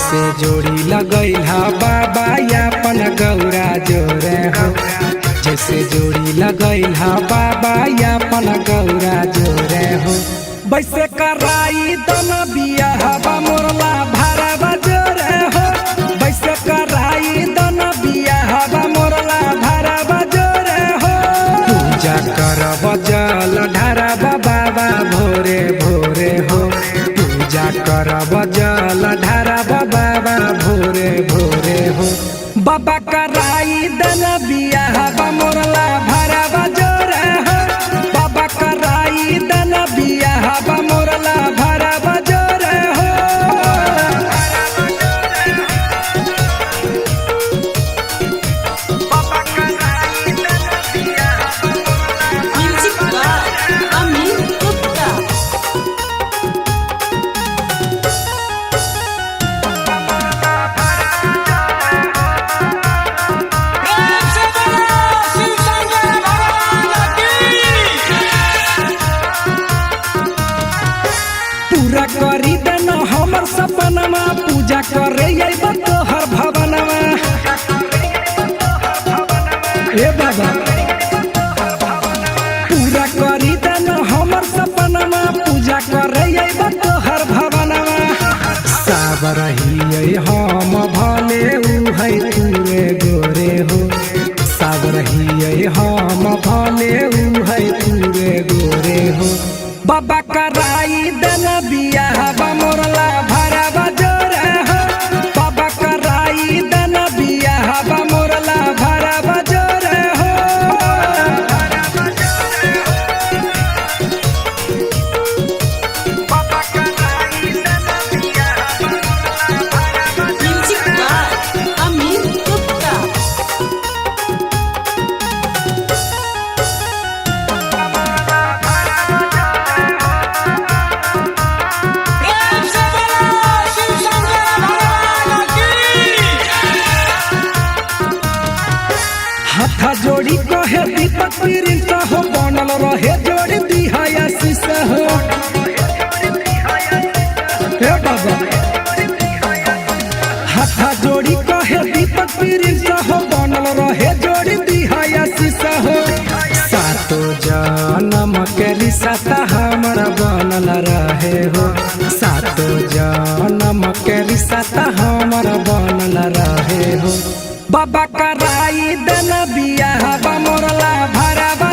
जैसे जोड़ी लगैला बाबा अपन गौरा जोरे हो, जैसे जोड़ी लगैला बाबा अपन गौरा जोरे हो, वैसे कराई दन बियाहवा मोरला भरावा जोरे हो, वैसे कराई दन बियाहवा मोरला भरावा जोरे हो। पूजा करब जल ढारब बाबा भोरे भोरे हो, पूजा करब जल ढारब बाबा भोरे भोरे हो, बाबा कराई दन बियाहवा मोरला भरावा जोरे हो, बाबा कराई दन बियाहवा मोरला भरावा जोरे हो। Music by Amit Gupta. प्रेम से बोलो शिव शंकर भगवान की। पूरा करी देना हमर सपनमा, पूजा करे अइब तोहर भवनमा। ए बाबा पूरा करी देना हमर सपनमा, पूजा करे अइब तोहर भवनमा। साबर हियै हम भले उहै तूरे गोरे हो, साबर हियै हम भले उहै तूरे गोरे हो, बाबा कराई देना बियाहवा मोरला भरावा जोरे हो, बाबा कराई देना बियाहवा मोरला भरावा जोरे हो। Music by Amit Gupta. प्रेम से बोलो शिव शंकर भगवान की। हाथा जोड़ी कहे दीपक प्रिंस हो, बनल रहे जोड़ी दिहाया शीश हो। हे बाबा हाथा जोड़ी कहे दीपक प्रिंस हो, बनल रहे जोड़ी दिहाया शीश हो। सातो जन्म के रिश्ता हमर बनल रहे हो, सातो जन्म के रिश्ता हमर बनल रहे हो, बाबा कराई देना बियाहवा मोरला भरावा।